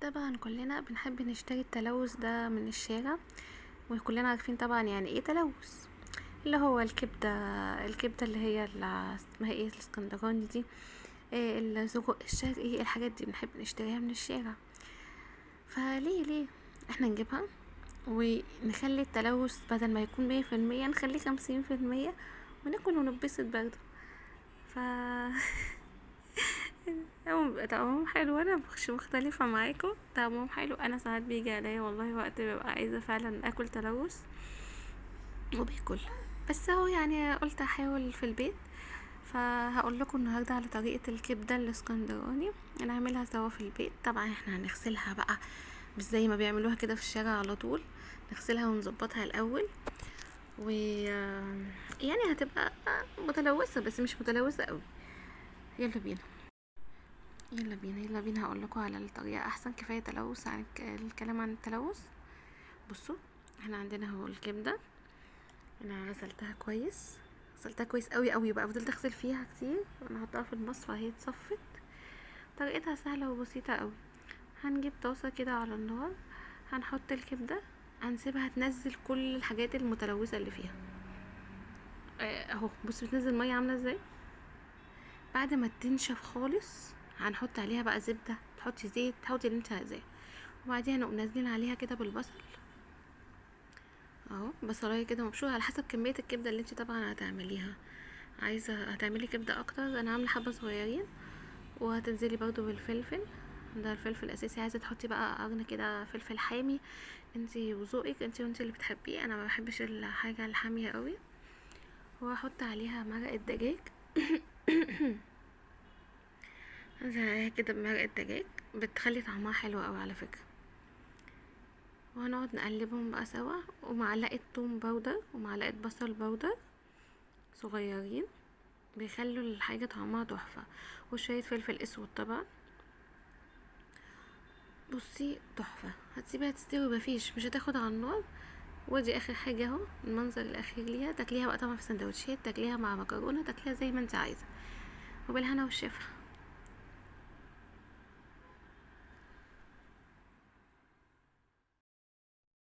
طبعا كلنا بنحب نشتري التلوث ده من الشارع، وكلنا عارفين طبعا يعني ايه تلوث، اللي هو الكبدة اللي هي اسمها ايه الاسكندراني دي، السجق الشرقي، الحاجات دي بنحب نشتريها من الشارع. فليه احنا نجيبها ونخلي التلوث بدل ما يكون 100% نخليه 50% وناكل ونتبسط برضه. ف هو بيبقى طعمهم حلو، انا مش مختلفة معاكم، طعمهم حلو. انا ساعات بيجي عليا والله وقت ببقى عايزة فعلا اكل تلوث وباكل، بس هو قلت احاول في البيت. فهقول لكم النهارده على طريقة الكبدة الاسكندراني نعملها سوا في البيت. طبعا احنا هنغسلها بقى مش زي ما بيعملوها كده في الشارع على طول، نغسلها ونظبطها الاول، و هتبقى متلوثة بس مش متلوثة قوي. يلا بينا يلا بينا يلا بينا، هقول لكم على الطريقة احسن. كفاية تلوث عن الكلام عن التلوث. بصوا احنا عندنا اهو الكبدة، انا غسلتها كويس، غسلتها كويس قوي قوي بقى، فضلت اغسل فيها كتير. انا هحطها في المصفى اهي اتصفت. طريقتها سهلة وبسيطة قوي. هنجيب طاسة كده على النار، هنحط الكبدة، هنسيبها تنزل كل الحاجات المتلوثة اللي فيها. اهو بصوا بتنزل مية عاملة ازاي. بعد ما تنشف خالص هنحط عليها بقى زبدة، تحطي زيت، تحطي اللي انت عايزاه، وبعديها نقوم نازلين عليها كده بالبصل اهو، بصلايه كده مبشوره على حسب كمية الكبده اللي انت طبعا هتعمليها. عايزه هتعملي كبده اكتر، انا عامله حبه صغيرين. وهتنزلي برضو بالفلفل، ده الفلفل الاساسي. عايزه تحطي بقى قرن كده فلفل حامي، انت وذوقك، انت وانت اللي بتحبيه. انا ما بحبش الحاجة الحامية قوي. وهحط عليها مرقه دجاج، انزل عليها كده بمرقه دجاج، بتخلي طعمها حلو قوي على فكرة. وهنقعد نقلبهم بقى سوا، ومعلقة توم powder ومعلقة بصل powder صغيرين، بيخلوا الحاجة طعمها تحفة، وشوية فلفل اسود طبعا. بصي تحفة، هتسيبيها تستوي مفيش، مش هتاخد على النار. ودي اخر حاجة اهو، المنظر الاخير ليها. تاكليها بقى طبعا في سندوتشات، تاكليها مع مكرونه، تاكليها زي ما انت عايزه، وبالهنا والشفا.